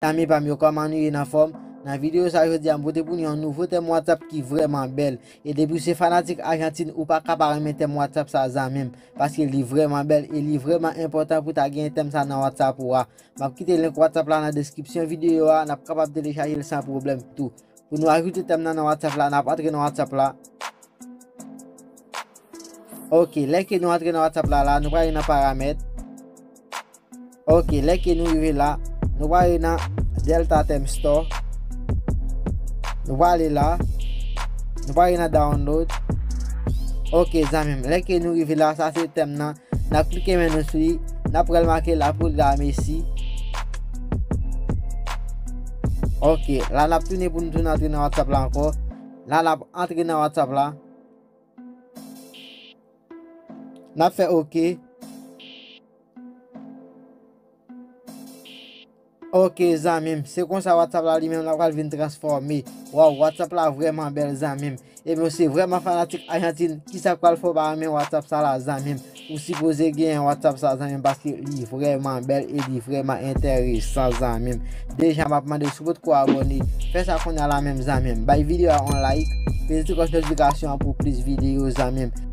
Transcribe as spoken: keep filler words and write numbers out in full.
Zanmi pa m yo, kòman nou ye, an fòm? Nan videyo sa jodi a, m pote pou nou yon nouvo tèm WhatsApp ki vrèman bèl. E depi w se fanatik Ajantin, ou pa ka pa renmen tèm WhatsApp sa, zanmi m, paske li vrèman bèl e li vrèman enpòtan pou ta gen tèm sa nan WhatsApp ou a. M ap kite link WhatsApp la nan deskripsyon videyo a, n ap kapab telechaje l san pwoblèm tou. Pou nou ajoute tèm nan nan WhatsApp la, n ap antre nan WhatsApp la. Ok, lè ke nou antre nan WhatsApp la, la, nou prale nan paramèt. Ok, lè ke nou rive la, nou prale nan Delta Theme Store. Nou prale la, nou prale nan download. Ok, zanmi m, lè ke nou rive la, sa se tèm nan. N ap klike men nou sou li, n ap pral make la pou l la Messi. Ok, la n ap tounen pou nou tounen antre nan WhatsApp la ankò. La n ap antre nan WhatsApp la. N ap fè ok. Ok, zanmi m, se konsa WhatsApp la li menm la pral vin transfòme. Waw, WhatsApp la vrèman bèl, zanmi m. Ebyen, se vrèman fanatik Ajantin, kisa k pral fè w pa renmen WhatsApp sa la, zanmi m? Ou sipoze genyen WhatsApp sa, zanmi m, paske li vrèman bèl e li vrèman enteresan, zanmi m. Deja, m ap mande w, si w potko abòne, fè sa kounye a la menm, zanmi m. Bay videyo a yon like, peze ti klòch notifikasyon an pou plis videyo, zanmi m.